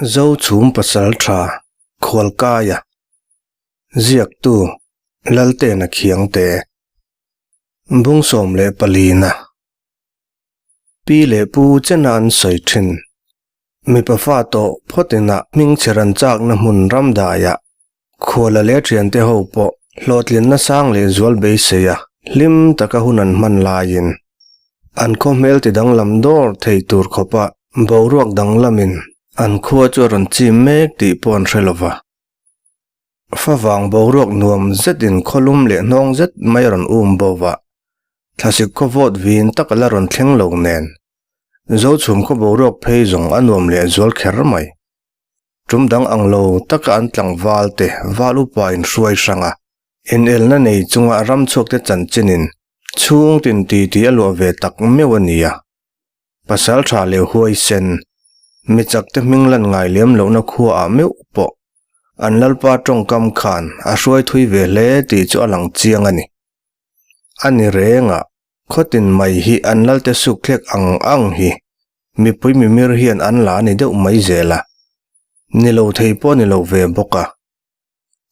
Zochhum Pasaltha Khualkaia Ziaktu Laltena Khiangte Bung 14 na Pi leh Pu chena an sawi thin. Mipa fa tawh phawt inah hming chhe ran chakna hmun ram daiah Khuala leh thiante ho pawh hlawhtlinna sang leh zual beisei a, hlim taka hun an hman laiin an khaw hmel ti danglam dawr thei tur khawpa boruak danglamin an khua chu a rawn chim mek tih pawh an hre lova. Favang boruak nuam zetin khawlum leh hnawng zet mai a rawn um bo va, thlasik khaw vawt vin tak a la rawn thleng lo nen Zochhum khaw boruak phei zawng a nuam leh zual kher mai. Tum dang ang lo taka an tlangval te val upa in hruai hrang a, inelna nei chunga ram chhuak te chanchinin chhung tin ti ti a luah ve tak meuh a ni a. Pasal tha leh huaisen, mi chak te hming lan ngai lem lohna khua ah meuh pawh an lalpa tawngkam khan a hruai thui ve hle tih chu a lang chiang a ni. A ni reng a, Khawtin mai hi an lalte sukthlek ang ang hi mipui mimir hian an la a ni deuh mai zel a, ni lo thei pawh ni lo ve bawk a.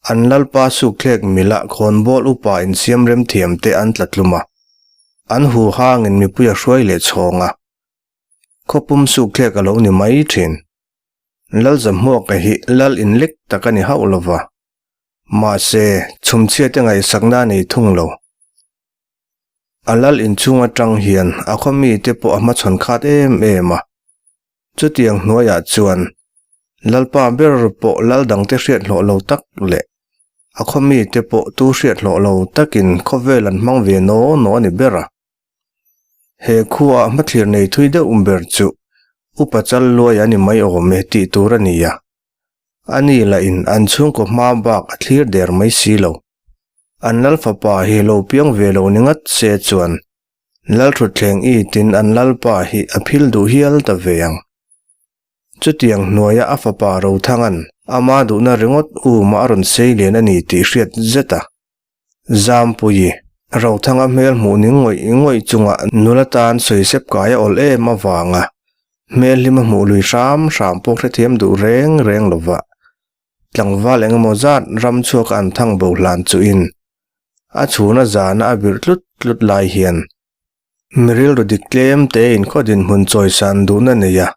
An lalpa sukthlek milah khawnbawl upa insiam remthiam te an tla tlum a, an hu hangin mipui a hruai leh chhawng a, khawpum sukthlek a lo ni mai thin. Lalzahmuaka hi lal inlek tak a ni hauh lova, mahse chhumchhiate ngaihsakna a nei thung lo. A lal inchhung atang hian a khaw mite pawh a hmachhawn khat em em a. Chutiang hnuaiah chuan Lalpa ber pawh lal dangte hriat hlawh lo tak leh a khaw mite pawh tu hriat hlawh lo takin khawvel an hmang ve naw naw a ni ber a. He khuaah hmathlir nei thui deuh ber chu Upa Chal Luai a ni mai awm e tih tur a ni a. Ani lahin an chhungkaw hma bak a thlir der mai si lo. An lal fapa hi lo piang ve lo ni ngat se chuan lal thutthleng i tin an lalpa hi a phil duh hial ta ve ang. Chutiang hnuaia a fapa Rothanga'n ama duhna ringawt uma a rawn sei lian a ni tih hriat zet a. Zampuii, Rothanga hmel hmuh ning ngawih ngawih chunga nula tan sawisep kai a awlh em avanga hmel hlim a hmuh lui hram hram pawh hrethiam duh reng reng lova. Tlangval engemaw zat ram chhuak an thang bo hlan chuhin a chhuna zana a birh tlut tlut lai hian mi rilru dik tlem tein khaw dinhmun chawisan duhna nei a,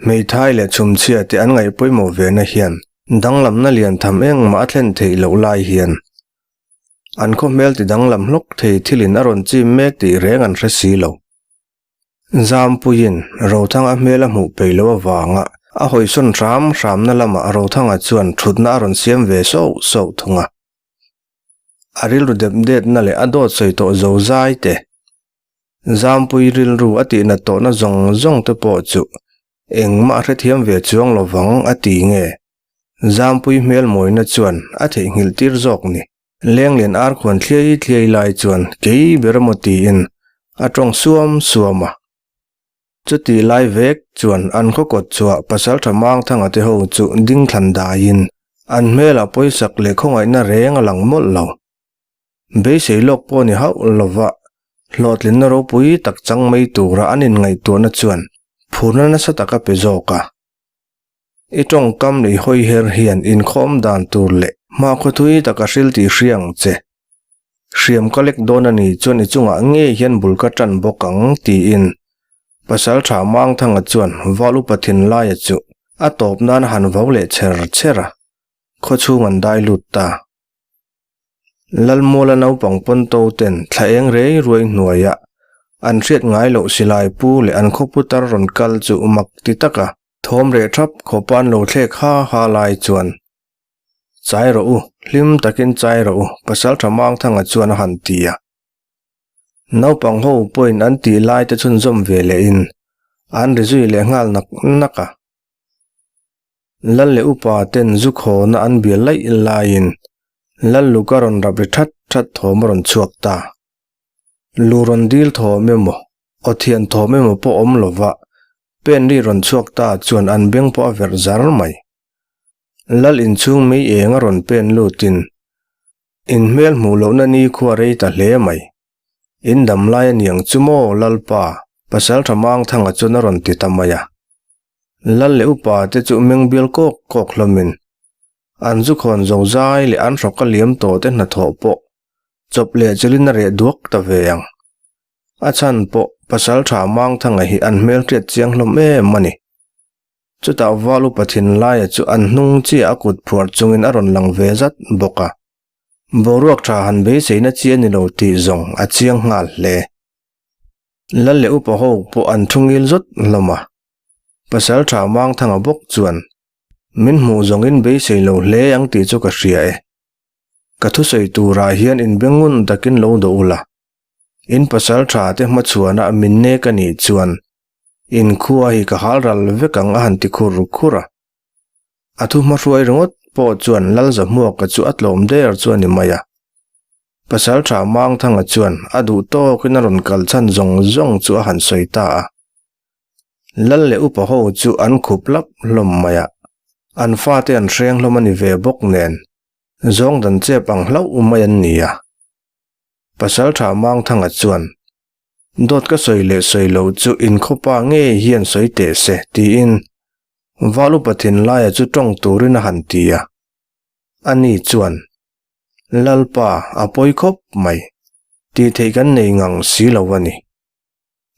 hmeithai leh chhumchhia te an ngaih pawimawh vena hian danglamna lian tham engmah a thlen theih loh lai hian an khaw hmel ti danglam hlawk thei thilin a rawn chim mek tih reng an hre si lo. Zampuiin Rothanga hmel a hmuh peih loh avanga a hawisawn hram hramna lamah Rothanga chuan thutna a rawn siam ve sauh sauh thung a. A rilru dep detna leh a dawt sawi tawh zo zai te, Zampui rilru a tihnat tawhna zawng zawng te pawh chu engmah a hrethiam ve chuang lovang a ti nge Zampui hmel mawina chuan a theihnghilh tir zawk ni. Lenglian ar khuan thliai thliai lai chuan kei ber emaw tiin a tawng suam suam a. Chuti lai vek chuan an khaw kawt chhuah Pasaltha Mangthanga te ho chu ding thlan daiin an hmelah pawisak leh khawngaihna reng a lang mawlh lo. Beisei lawk pawh ni hauh lova hlawhtlinna ropui tak chang mai tura an inngaihtuahna chuan phurna nasa tak a pe zawk a. I tawngkam leh i hawi her hian inkhawm dan tur leh hmakhua thui taka hril tih hria ang che. Hriam ka lek dawn a ni chuan i chungah ngei hian bul ka tan bawk ang tiin Pasal Tha Mangthanga chuan Val Upa Thinlaia chu a tawp nan a han vau leh cher cher a, khawchhung an dai lut ta. Lalmuala naupang pawn to ten thla eng rei ruai hnuaiah an hriat ngai loh silai pu leh an khawpu tar rawn kal chu mak ti taka Thawm reh thap khawpa an lo thlek ha ha lai chuan, Chai rawh u, hlim takin chai rawh u, Pasaltha Mangthanga chuan a han ti a. Naupang ho pawhin an tih lai te chhunzawm ve lehin an ri zui leh nghal nak nak a. Lal leh upa ten zu khawna an bia laih laiin Lal Luka rawn rap ri that that thawm a rawn chhuak ta. Lu rawn dil thawm emaw, aw thian thawm emaw pawh awm lova Pen ri rawn chhuak ta chuan an beng pawh a verh zar mai. Lal inchhung mei eng a rawn pen lutin in hmel hmuh lohna ni khua rei ta hle mai. In dam lai a niang chu maw Lalpa, Pasaltha Mangthanga chuan a rawn ti ta mai a. Lal leh upa te chu meng bial kawk kawk hlawmin an zu khawn zo zai leh an hrawk a liam tawh te hnathawh pawh chawp leh chelin a reh duak ta ve ang. A chhan pawh pasal tha Mangthanga hi an hmelhriat chiang hlawm em a ni. Chutah val upa thinlaia chu an hnung chiah a kut phuar chungin a rawn lang ve zat bawk a. Boruak tha han beiseina chi a ni lo tih zawng a chiang nghal hle. Lal leh upa ho pawh an thu ngil zawt hlawm a. Pasal tha Mangthanga bawk chuan, Min hmuh zawngin beisei lo hle ang tih chu ka hria e. Ka thusawi turah hian inbengun takin lo dawh ula. In pasal tha te hmachhuana min nek a nih chuan in khua hi ka hal ral vek ang a han ti khur khur a. A thu hmahruai ringawt pawh chuan Lalzahmuaka chu a tlawm der chu a ni mai a. Pasal tha Mangthanga chuan a duh tawkin a rawn kal chhan zawng zawng chu a han sawi ta a. Lal leh upa ho chu an khup lap hlawm mai a, an fate an hreng hlawm a ni ve bawk nen, zawng dan chep ang hlauh mai an ni a. Pasal tha Mangthanga chuan Dawt ka sawi leh sawi lo chu inkhawpa ngei hian sawi teh se, tiin Val upa thinlaia chu tawng turin a han ti a. Ani chuan, Lalpa, a pawi khawp mai. Tih theih kan nei ngang si lo a ni.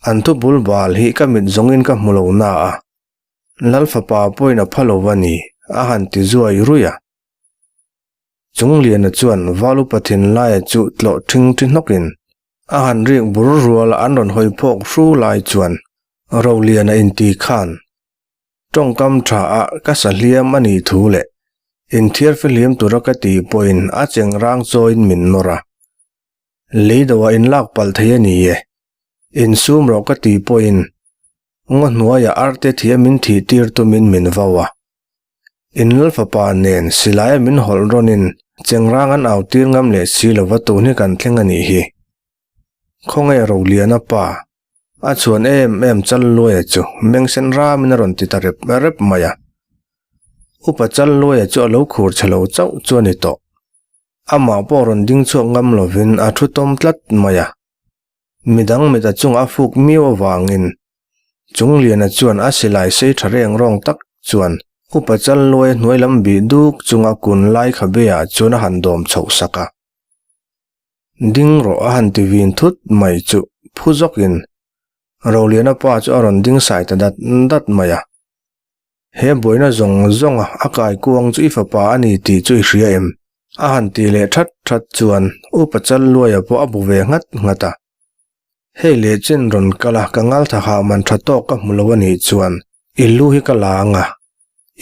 An thu bul bal hi ka mit zawngin ka hmu lo na a. Lal fapa pawhin a pha lo a ni, a han ti zuai ruih a. Chungliana chuan Val upa thinlaia chu tlawh ṭhing ṭhi hnawkin, A han rik bur rual an rawn hawi phawk hru lai chuan Roliana inti khan tawngkam tha a ka sa hliam a nih thu leh inthiar fihlim tura ka tih pawhin a cheng rang chawiin min nawr a. Leidoah inlak palh thei a ni e. Insum rawh ka tih pawhin ngaw hnuaiah arte thia min thih tir tumin min vau a. In Lalfapa nen silaia min hawlh rawnin chengrang an au tir ngam leh si lova tun hi kan thleng a nih hi. Khawnge Roliana pa, a chhuan em em chal luaia chu mengsen ramin a rawn ti ta rep rep mai a. Upa chal luaia chu a lo khur chhe lo chauh chu a ni tawh. Amah pawh rawn ding chhuak ngam lovin a thu tawm tlat mai a. Midang mit a chungah a fuk miau avangin Chungliana chuan a silai sei tha reng rawng tak chuan Upa Challuaia hnuai lam bih duk chunga kun lai khabeah chuan a han dawm chhoh sak a. Ding rawh a han ti vin thut mai chu phu zawkin Roliana pa chu a rawn ding sai ta dat dat mai a. He buaina zawng zawnga a kai kuang chu i fapa a ni tih chu i hria em? A han ti leh that that chuan Upa Challuaia pawh a bu ve nghat nghat a. Hei leh chin rawn kal a, ka ngaltha hah man tha tawk ka hmu lo a nih chuan i lu hi ka la ang a,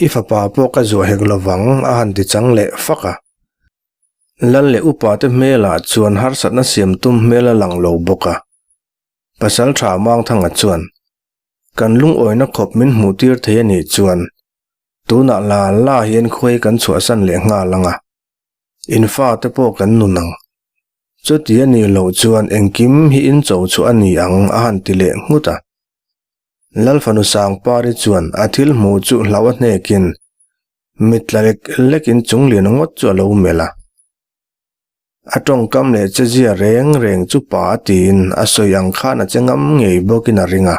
i fapa pawh ka zuah hek lovang a han ti chang leh fak a. Lal leh upa te hmelah chuan harsatna siam tum hmel a lang lo bawk a. Pasal tha Mangthanga chuan kan lungawina khawp min hmuh tir thei a nih chuan tunah la la hian khuai kan chhuahsan leh nghal ang a, in fate pawh kan nun ang. Chuti a nih loh chuan engkim hi in cho chu a ni ang a han ti leh nghut a. Lal fanu Sangpari chuan a thil hmuh chu hlauh a hnekin mit tla lek lekin Chungliana ngawt chu a lo melh a. A tawngkam leh chezia reng reng chu pa a tiin a sawi ang khan a che ngam ngei bawkin a ring a,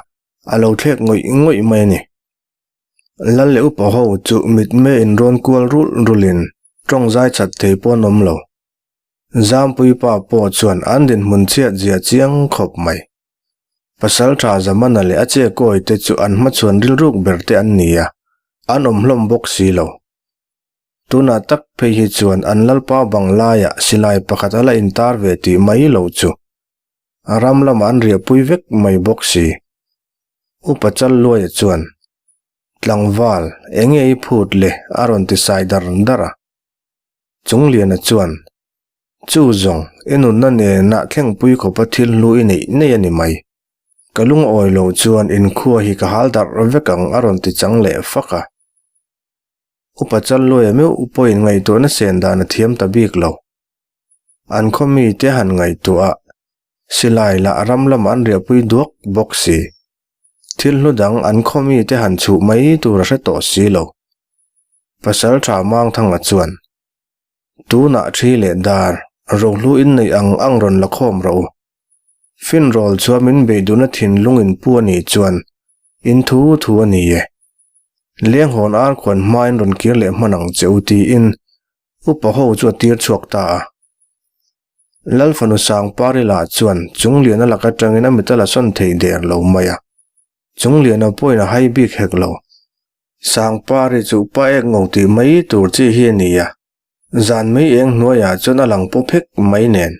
a lo thlek ngawih ngawih mai a ni. Lal leh upa ho chu mitmei inrawn kual rulh rulhin tawng zai chat thei pawh an awm lo. Zampui pa pawh chuan an dinhmun chhiat zia chiang khawp mai. Pasal tha Zamana leh a che kawi te chu an hmachhuan rilruk ber te an ni a, an awm hlawm bawk si lo. Tunah tak phei hi chuan an lalpa bang laiah silai pakhat a la intar ve tih mai lo chu ram lamah an riahpui vek mai bawk si. Upa Challuaia chuan, Tlangval, enge i phut le? a rawn ti sai dar dar a. Chungliana chuan, Chu zawng, i nunna nena thlengpui khawpa thil hlu i neih nei a ni mai. Ka lungawi lo chuan inkhua hi ka hal darh vek ang a rawn ti chang leh fak a. Upa Challuaia meuh pawhin ngaihtuahna sen dan a thiam ta bik lo. An khaw mite han ngaihtuah a, silai lah ram lamah an riahpui duak bawk si. Thil hlu dang an khaw mite han chhuh mai tur a hre tawh si lo. Pasal tha Mangthanga chuan, Tunah thi leh dar, rohlu inneih ang ang rawn la khawm rawh u. Finrawl chuan min beiduna thinlung inpu a nih chuan in thu thu a ni e. Lenghawn ar khuan hmain rawn kir leh hman ang che u tiin upa ho chu a tir chhuak ta a. Lal fanu Sangpari lah chuan Chungliana lak atangin a mit a la sawn thei der lo mai a. Chungliana pawhin a hai bik hek lo. Sangpari chu pa ek ngo tih mai tur chi hi a ni a. Zan mai eng hnuaiah chuan a lang paw phek mai nen.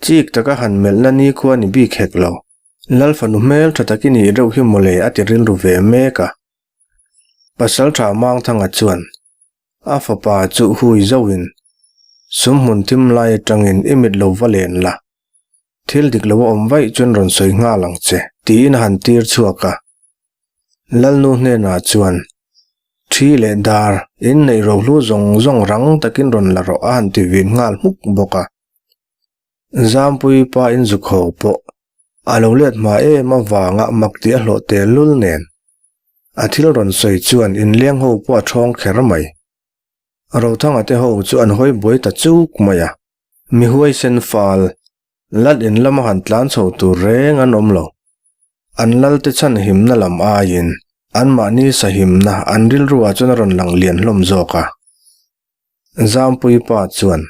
Chik taka han melhna nikhua ni bik hek lo. Lal fanu hmel tha takin i reuh hi mawle a ti rilru ve mek a. Pasaltha Mangthanga chuan a fapa chu hui zauhin, Sum hmun thim lai atangin i mit lo va len la. Thil dik lo a awm vaih chuan rawn sawi nghal ang che, tiin a han tir chhuak a. Lalnu hnenah chuan, Thi leh dar, inneih rohlu zawng zawng rang takin rawn la rawh a han ti vin nghal hmuk bawk a. Zampui pa inzuk ho pawh a lo let hma em avanga mak tih a hlawh tel lul nen. A thil rawn sawi chuan inleng ho pawh a ṭhawng kher mai. Rothanga te ho chu an hawi buai ta chuk mai a. Mi huaisen fal, lal in lama han tlan chho tur reng an awm lo. An lal te chhan himna lam aiin anmahni sahimna an rilru ah chuan a rawn lang lian hlawm zawk a. Zampui pa chuan,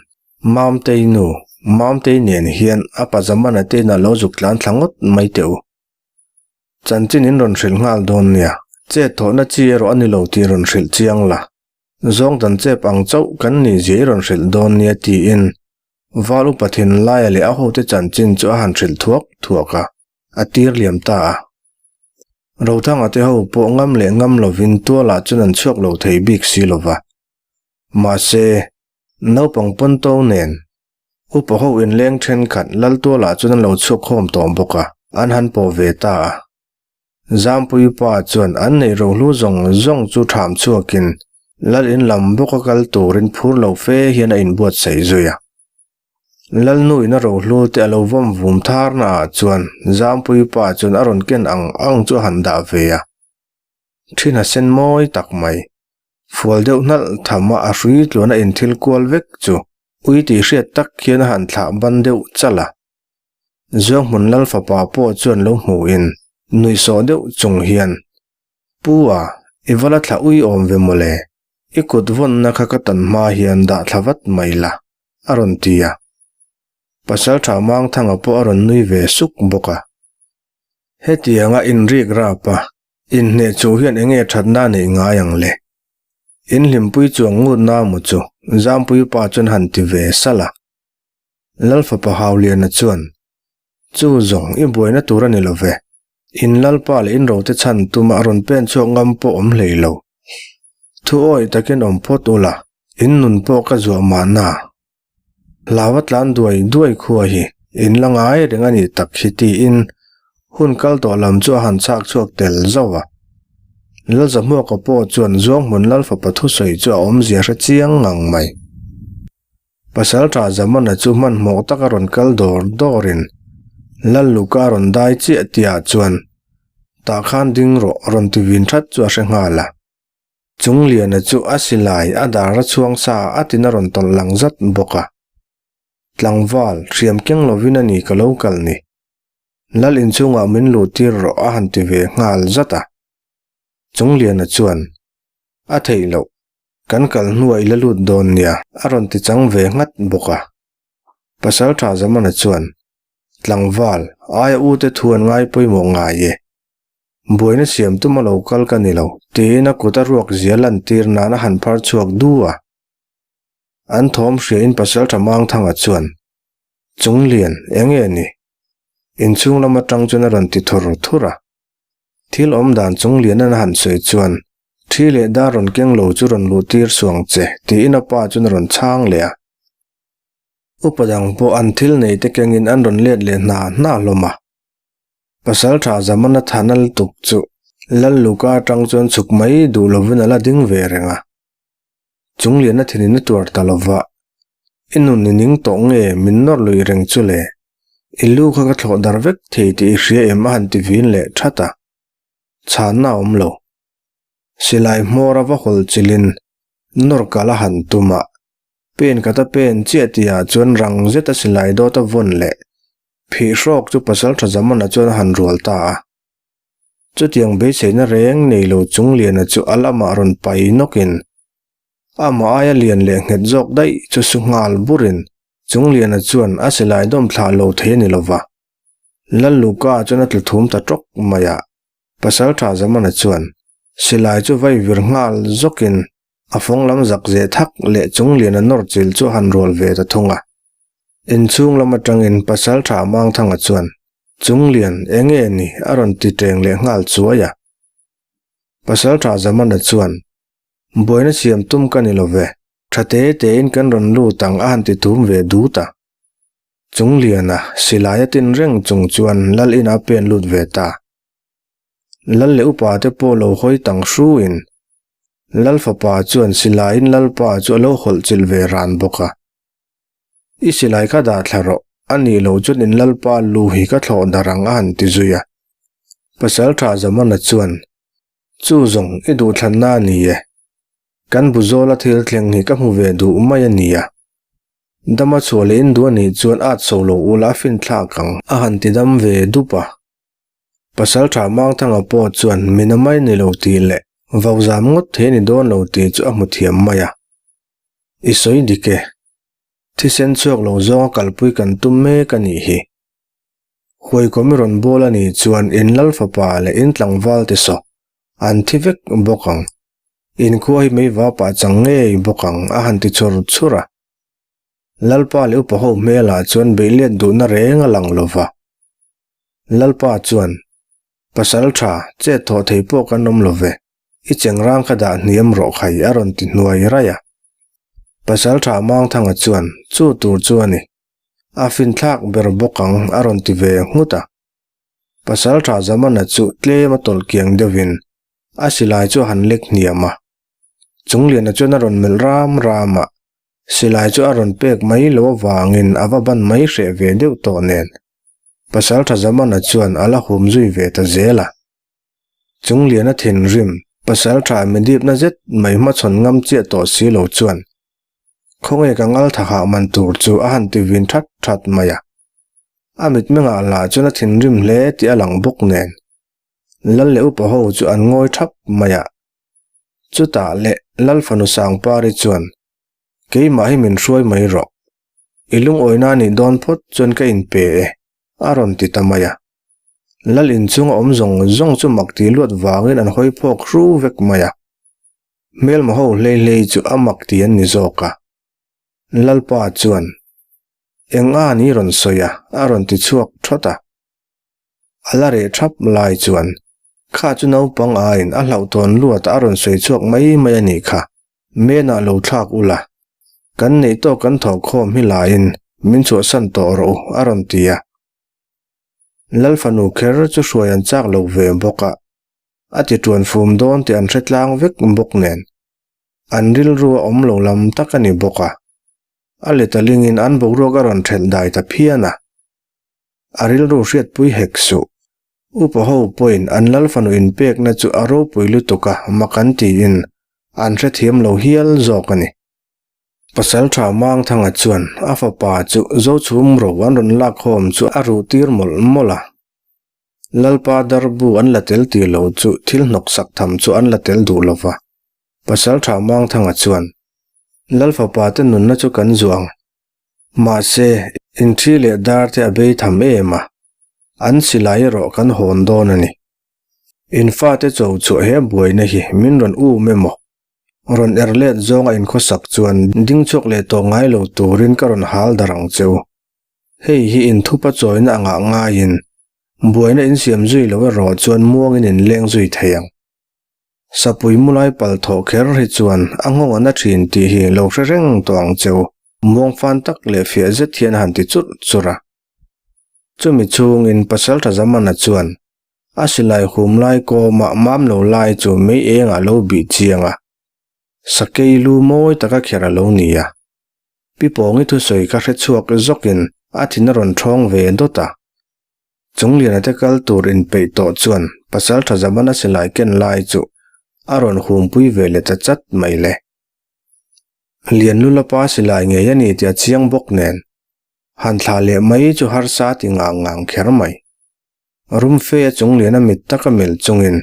Mamtei nu, Mamtei nen hian a pa Zamana te inah lo zuk tlan thla ngawt mai teh u. Chanchin in rawn hrilh nghal dawn nia, chet thawhna chi erawh a ni lo tih rawn hrilh chiang la. Zawng dan chep ang chauh kan nih zia i rawn hrilh dawn nia tiin Val upa Thinlaia leh a hote chanchin chu a han hrilh thuak thuak a, a tir liam ta a. Rothanga te ho pawh ngam leh ngam lovin tualah chuan an chhuak lo thei bik si lova. Mahse, naupang pawnto nen upa ho inleng thenkhat Laltualah chuan an lo chhuak khawm tawh bawk a, an han pawh ve ta a. Zampui pa chuan an neih rohlu zawng zawng chu tham chhuakin Lal in lam bawka kal turin phur lo fe hian a inbuatsaih zui a. Lalnu in a rohlu te a lo vawm vum tharna ah chuan Zampui pa chuan a rawn ken ang ang chu a han dah ve a. Thin a sen mawi tak mai. Fual deuh hnalh tham a a hrui tluan a inthil kual vek chu ui tih hriat tak hian a han thlah ban deuh chalh a. Zuanghmun Lal fapa pawh chuan lo hmuhin nuihsawh deuh chung hian, Pu a, i va la thlah ui awm ve mawle, i kut vawnna kha ka tan hma hian dah thla vat mai la, a rawn ti a. Pasalṭha Mangthanga pawh a rawn nui ve suk bawk a. Hetianga inrik rap a, inhneh chu hian enge thatna a neih ngai ang le? In hlimpui chuang ngut na maw chu? Zampui pa chuan han ti ve salh a. Lalfapa Hauliana chuan, Chu zawng, i buaina tur a ni lo ve. In lalpa leh in rote chhan tuma a rawn pen chhuak ngam pawh awm hlei lo. Thu awi takin awm phawt ula, in nun pawh ka zuah mahna. Hlava tlan duai duai khua hi in la ngai reng a nih tak hi tiin hun kal tawh lam chu a han chhak chhuak tel zauh a. Lalzahmuaka pawh chuan Zuanghmun Lalfapa thusawi chu a awmzia hre chiang ngang mai. Pasalṭha Zamana chu hmanhmawh taka rawn kal dawr dawrin Lalluka a rawn dai chiah tihah chuan tah khan ding rawh rawn ti vin that chu a hre nghal a. Chungliana chu a silai a dar a chhuang sa a tin a rawn tawlh lang zat bawk a. Tlangval, hriam keng lovin a ni ka lo kal ni. Lal inchhungah min luh tir rawh a han ti ve nghal zat a. Chungliana chuan, A theih loh, kan kal hnuah i la lut dawn nia a rawn ti chang ve nghat bawk a. Pasalṭha Zamana chuan, Tlangval, aia ute thu an ngai pawimawh ngai e. Buaina siam tuma lo kal ka ni lo, tiin a kut a ruak zia lantir nan a han phar chhuak du a. An thawm hriain Pasalṭha Mangthanga chuan, Chunglian, eng nge ni? Inchhung lam atang chuan a rawn ti thur thur a. Thil awm dan Chunglianan a han sawi chuan, Thi leh dar rawn keng lo chu rawn luh tir suang che, tiin a pa chuan a rawn chhang leh a. Upa dang pawh an thil nei te kengin an rawn let leh hna hna hlawm a. Pasalṭha Zamana thana lutuk chu Lal Luka aṭang chuan chhuk mai duh lovin a la ding ve reng a. Chungliana thinin a tuar ta lova, I nun i ning tawh nge min nawr lui reng chu le? I lu kha ka thlawh dar vek thei tih i hria em a han ti vin leh ṭhat a. Chhanna a awm lo. Silai hmawr a va hawl chilhin nawr kal a han tum a, pen khat a pen chiah tihah chuan rang zeta silai dawt a vawn leh Phih hrawk chu Pasalṭha Zamana chuan a han rual ta a. Chutiang beiseina reng nei lo Chungliana chu a lamah rawn pai nawkin amah aia lian leh nghet zawk daih chu su nghal burin Chungliana chuan a silai dawm thlah lo thei a ni lova. Lalluka chuan a tlu thum ta tawk mai a, Pasaltha Zamana chuan silai chu vai vir nghal zawkin a fawng lam zak zeh thak leh Chungliana nawr chil chu a han rual ve ta thung a. Inchhung lam atangin Pasaltha Mangthanga chuan Chunglian enge ni a rawn ti teng leh nghal chuai a. Pasaltha Zamana chuan Buaina siam tum ka ni lo ve, tha te tein kan rawn lut ang a han ti tum ve dut a. Chungliana silai a tin reng chung chuan Lal inah a pen lut ve ta. Lal leh upa te pawh lo hawi tang hruin Lal fapa chuan silaiin Lalpa chu a lo hawlh chilh ve ran bawk a. I silai kha dah thla rawh, a nih loh chuan in Lalpa lu hi ka thlawh darh ang a han ti zui a. Pasaltha Zamana chuan Chu zawng i duhthlanna a ni e. Kan bu zawla thil thleng hi ka hmu ve duh mai a nia. Dama chhuah leh in duh a nih chuan at so lo ula a finthlak ang a han ti dam ve dup a. Pasaltha Mangthanga pawh chuan min a mai ni lo tih leh vau zam ngawt thei a ni dawn lo tih chu a hmu thiam mai a. I sawi dik e. Thisen chhuak lo zawnga kalpui kan tum mek a nih hi. Huaikawm i rawn bawl a nih chuan in lal fapa leh in tlangval te saw an thi vek bawk ang. In khua hi mei vapah chang ngei bawk ang a han ti chur chur a. Lalpa leh upa ho hmelah chuan beihlet duhna reng a lang lo va. Lalpa chuan, Pasal tha, chet thawh thei pawh kan awm lo ve. I chengrang kha dah hniam rawh khai a rawn ti hnuai raih a. Pasal tha Mangthanga chuan, Chu tur chu a ni. A finthlak ber bawk ang a rawn ti ve nghut a. Pasal tha Zamana chu tlem a tawlh kiang deuhin a silai chu a han lek hniam a. Chungliana chuan a rawn melh ram ram a, silai chu a rawn pek mai lo avangin a va ban mai hreh ve deuh tawh nen. Pasal tha Zamana chuan a la hum zui ve ta zel a. Chungliana thinrim, pasal tha midipna zet mai hmachhawn ngam chiah tawh si lo chuan Khawnge ka ngal tha hah man tur chu a han ti vin that that mai a. A mitmengah lah chuan a thinrim hle tih a lang bawk nen. Lal leh upa ho chu an ngawi thap mai a. Chutah leh Lal fanu Sangpari chuan, Keimah hi min hruai mai rawh. I lungawina a nih dawn phawt chuan ka inpe e, a rawn ti ta mai a. Lal inchunga awm zawng zawng chu mak ti luat vangin an hawi phawk hru vek mai a. Hmelma ho hlei hlei chu a mak ti an ni zawk a. Lalpa chuan, Eng a ni rawn sawi a? a rawn ti chhuak thawt a. A la reh thap lai chuan, Kha chu naupang aiin a hlauhtawn luat a rawn sawi chhuak mai mai a nih kha. Menah lo thlak ula, kan neih tawk kan thawhkhawm hi laiin min chhuahsan tawh rawh u, a rawn ti a. Lal fanu kher chu hruai an chak lo ve bawk a. A ti tuan fum dawn tih an hre tlang vek bawk nen, an rilru a awm lo lam tak a ni bawk a. A letalingin an boruak a rawn thelh dai ta phian a. A rilru hriatpui hek suh. Upa ho pawhin an lal fanu inpekna chu a ropui lutuk a mak an tiin an hrethiam lo hial zawk a ni. Pasal tha Mangthanga chuan a fapa chu Zochhum ro an rawn lakkhawm chu a ruh tir mawlh mawlh a. Lalpa darbu an la tel tih lo chu thil hnawksak tham chu an la tel duh lo va. Pasaltha Mangthanga chuan, Lal fapa te nunna chu kan zuang. Mahse, inthi leh dar te a bei tham em a, an silai erawh kan hawn dawn a ni. In fate cho chhuah he buaina hi min rawn um emaw? Rawn er let zawnga inkhawsak chuan ding chhuak leh tawh ngai lo turin ka rawn hal dar ang che u. Hei hi inthupa chawina angah ngaiin buaina insiam zui lo erawh chuan muangin in leng zui thei ang. Sapui mulai pal thawh kher hi chuan a nghawng a na thin tih hi lo hre reng tawh ang che u, muang fan tak leh fiah zet hian a han ti churh churh a. Chumi chhungin Pasaltha Zamana chuan a silai hum lai kawmah mam lo lai chu mei engah lo bih chiang a, sakei lu mawi taka kher a lo ni a. Pi Pawngi thusawi ka hre chhuak zawkin a thin a rawn ṭhawng ve dawt a. Chungliana te kal tur inpeih tawh chuan Pasalṭha Zamana silai ken lai chu a rawn humpui ve leh ta chat mai le. Lianlula pa silai ngei a ni tih a chiang bawk nen, han thlah leh mai chu harsa ti ngang ngang kher mai. Rum fe a Chungliana mit taka melh chungin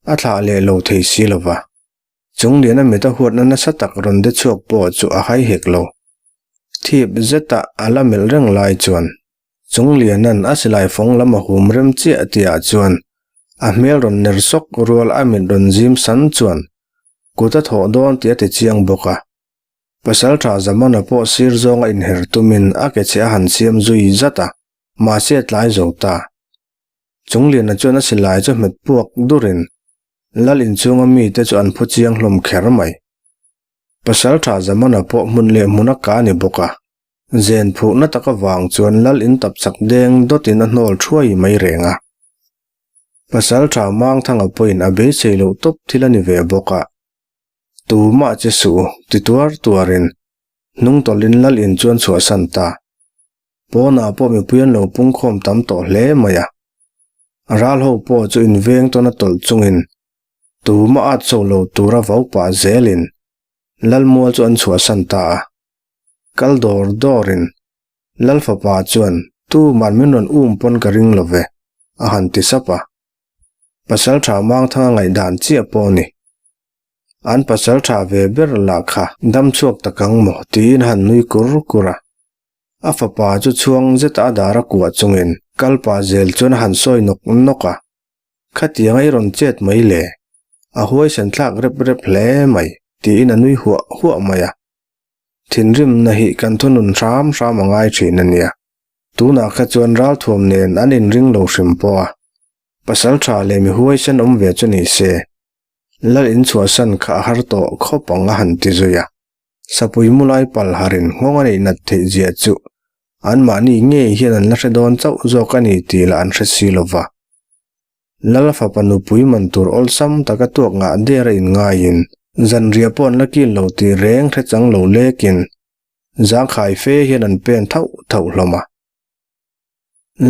a thlah leh lo thei si lo va. Chungliana mit a huatna nasa tak rawn de chhuak pawh chu a hai hek lo. Thip zeta a la melh reng lai chuan Chungliana'n a silai fawng lam a hum rem chiah tihah chuan a hmel rawn ner sawk rual a mit rawn zim san chuan kut a thawh dawn tih a ti chiang bawk a. Pasalṭha Zamana pawh sir zawnga inher tumin a ke chhe a han siam zui zat a, mahse a tlai zo ta. Chungliana chuan a silai chu hmet puak durin Lal inchhunga mite chu an phu chiang hlawm kher mai. Pasalṭha Zamana pawh hmun leh hmun a ka ni bawk a. Zen phuhna tak avang chuan Lal in tap chak deng dawtin a hnawl thuai mai reng a. Pasalṭha Mangthanga pawhin a beisei loh tawp thil a ni ve bawk a. Tumah che suh u, ti tuar tuarin hnungtawlhin Lal in chuan chhuahsan ta. Pawnah pawh mipui an lo pungkhawm tam tawh hle mai a. Ral ho pawh chu inveng tawn a tawlh chungin tumah at chho lo tura vau pah zelin Lal mual chu an chhuahsan ta a. Kal dawr dawrin Lal fapa chuan tuman min rawn um pawn ka ring lo ve, a han ti sap a. Pasal tha Mangthanga ngaihdan chiah pawh a ni. An pasal tha ve ber lah kha dam chhuak tak ang maw tiin a han nui kur kur a. A fapa chu chhuang zeta a dar a kuah chungin kal pah zel chuan a han sawi nawk nawk a. Khatiang a i rawn chet mai le, a huaisen thlak rep rep hle mai tiin a nui huah huah mai a. Thinrimna hi kan thunun hram hram a ngai thin a nia. Tunah kha chuan ralthuam nen an inring lo hrim pawh a. Pasal tha leh mi huaisen awm ve chu ni se, Lal inchhuahsan kha a har tawh khawp ang a han ti zui a. Sapui mulai pal harin nghawng a neih nat theih zia chu anmahni ngei hian an la hre dawn chauh zawk a ni tih lah an hre si lo va. Lal fapa nupui man tur awlsam taka tuak ngah der a inngaiin zanriah pawh an la kil lo tih reng hre chang lo lekin zangkhai fe hian an pen thauh thauh hlawm a.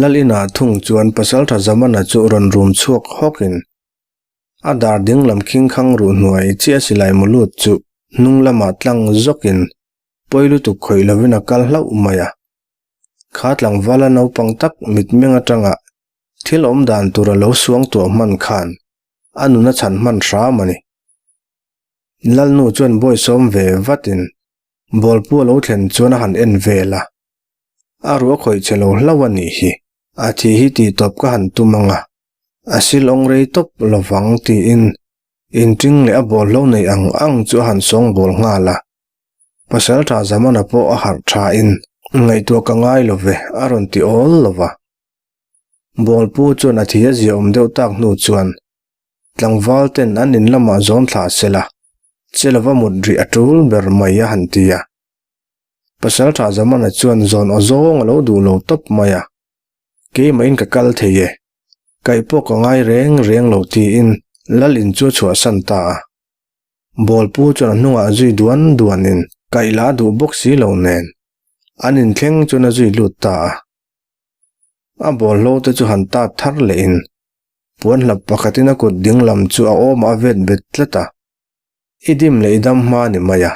Lal inah thung chuan Pasaltha Zamana chu rawn rum chhuak hawkin a dar dinglam khingkhang ruh hnuai chiah silai mu lut chu hnung lamah tlang zawkin pawi lutuk khawih lovin a kal hlauh mai a. Kha tlangvala naupang tak mitmeng atanga Thil awm dan tur a lo suang tuah hman khan a nun a chhan hman hram a ni. Lalnu chuan bawi sawm ve vatin bawlpu a lo thlen chuan a han en vel a, a ruah khawih che lo hlauh a nih hi, a thi hi tih tawp ka han tum ang a, a sil awng rei tawp lovang tiin inṭing leh a bawlhlo nei ang ang chu a han sawng bawl nghal a. Pasalṭha Zamana pawh a harh ṭhain ngaihtuah ka ngai lo ve a rawn ti awl lo va. Bawlpu chuan a thi a ziahawm deuh tak hnu chuan tlangval ten an in lamah zawn thla se la, che lova mut rih a tul ber mai a han ti a. Pasaltha Zamana chuan zawn aw zawng a lo duh lo tawp mai a, Keimahin ka kal thei e, kaih pawh ka ngai reng reng lo tiin lal in chu a chhuahsan ta a. Bawlpu chuan a hnungah zui duan duanin kaih la a duh bawk si lo nen an inthleng chuan a zui lut ta a. A bawlhlo te chu han tat thar lehin puan hlap pakhatin a kut ding lam chu a awmah a vet bet tlat a, I dim leh i dam hma ni mai a,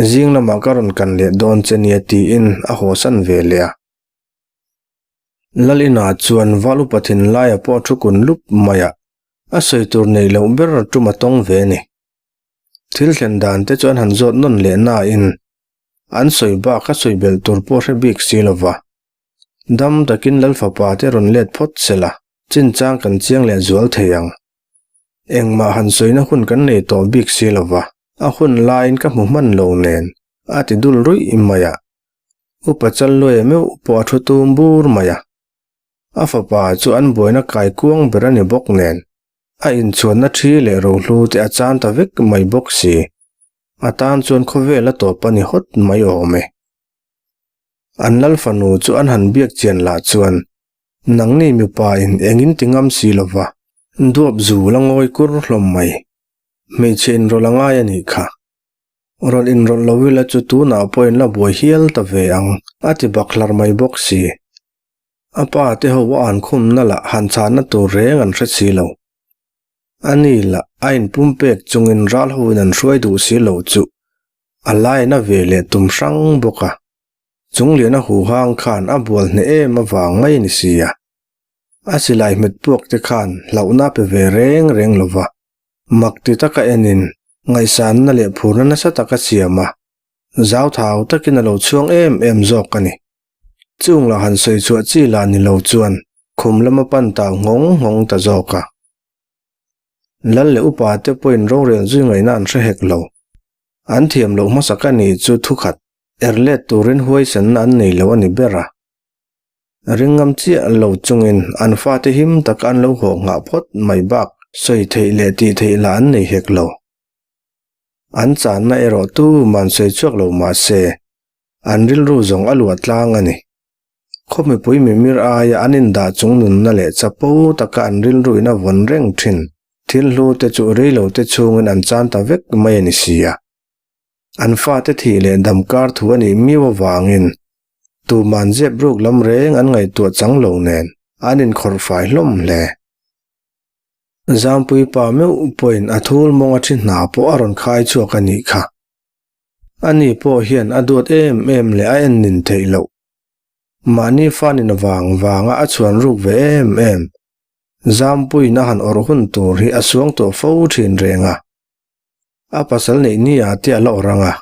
zing lamah ka rawn kan leh dawn che nia tiin a hawsan ve leh a. Lalina chuan val upa thinlaia pawh a thu kun lup mai a, a sawi tur neih loh ber tum a tawng ve a ni. Thil thlen dan te chu an han zawt nawn leh nain An sawi bak a sawi belh tur pawh hre bik si lo va. Dam takin Lal fapa te rawn let phawt se la, chinchang kan chiang leh zual thei ang. Engmah han sawina hun kan nei tawh bik si lo va, a hun laiin ka hmu hman lo nen, a ti dul ruih mai a. Upa Challuaia meuh pawh a thu tum bur mai a. A fapa chu an buaina kai kuang ber a ni bawk nen, a inchhuanna thi leh rohlu te a chan ta vek mai bawk si. A tan chuan khawvel a tawp a ni hawt mai awm e. An lal fanu chu an han biak chian lah chuan nangni mipa in engin ti ngam si lova duap zu la ngawi kur hlawm mai. Hmeichhe inrawlh a ngai a nih kha. Rawn inrawlh lo ila chu tunah pawh in la buai hial ta ve ang a ti bak hlar mai bawk si. A pa te ho a an khumna lah han chhanna tur reng an hre si lo. A ni lah a inpumpek chungin ral hoin an hruai duh si lo chu a laina ve leh tum hrang bawk a. Chungliana huhang khan a bual hneh em avang mai a ni si a. A silai hmet puak te khan hlauhna a pe ve reng reng lo va, mak ti taka enin ngaihsanna leh phurna nasa tak a siam a, zauthau takin a lo chhuang em em zawk a ni. Chung la han sawi chhuah chi lah ni lo chuan khum lama pan tau nghawng nghawng ta zawk a. Lal leh upa te pawhin rorel zui ngaihna an hre hek lo. An thiam loh hmasa ka nih chu thukhat er let turin huaisanna an nei lo a ni ber a. Ringngam chiah lo chungin an fate him taka an lo haw nghah phawt mai bak sawi theih leh tih theih lah an nei hek lo. An channa erawh tuman sawi chhuak lo mah se, an rilru zawng a luah tlang a ni. Khaw mipui mimir aia an indah chung nunna leh chapo taka an rilruin a vawn reng thin thil hlu te chu reilo te chhungin an chan ta vek mai a ni si a. An fate thih leh dam kar thu a nih miau avangin tuman zep ruk lam reng an ngaihtuah chang lo nen an inkhawrh fai hlawm hle. Zampui pa meuh pawhin a thul mawng a thi hna pawh a rawn khai chhuak a nih kha. Ani pawh hian a duat em em leh a en nin theih loh. Mahni fanin vang vanga a chhuan ruk ve em em. Zampuiin a han awrh hun tur hi a suang tawh fo thin reng a. A pasal neih ni ah te a la awrh ang a.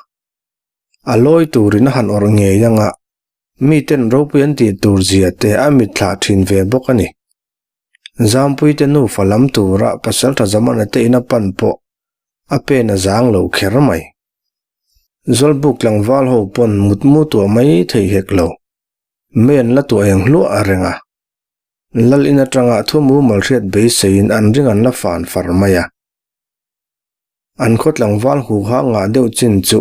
A lawi turin a han awrh ngei ang a, miten ropui an tih tur zia te a mitthlah thin ve bawk a ni. Zampui te nufa lam tura Pasaltha Zamana te in a pan pawh a pen a zang lo kher mai. Zawlbuk tlangval ho pawn mutmu tuah mai thei hek lo. Mei an la tuah eng hluah a reng a. Lal in atanga thu mumal hriat beiseiin an ring an la fan far mai a. An khaw tlangval huha ngah deuh chin chu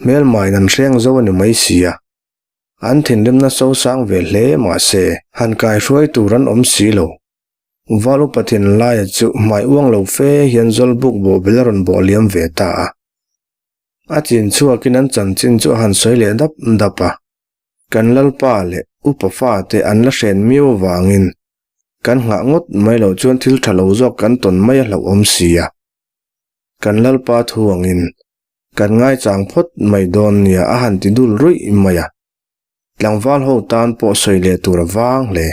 hmelmain an hreng zo a ni mai si a. An thinrimna sosang ve hle mah se han kaihruai tur an awm si lo. Val upa thinlaia chu hmai uang lo fe hian Zawlbuk bawhbel a rawn bawh liam ve ta a. A chin chhuakin an chanchin chu a han sawi leh dap dap a. Kan lalpa leh upa fate an la hren miau avangin kan nghah ngawt mai loh chuan thil tha lo zawk kan tawn mai a hlauhawm si a. Kan lalpa thu angin kan ngaichang phawt mai dawn nia a han ti dul ruih mai a. Tlangval ho tan pawh sawi leh tur a vang hle.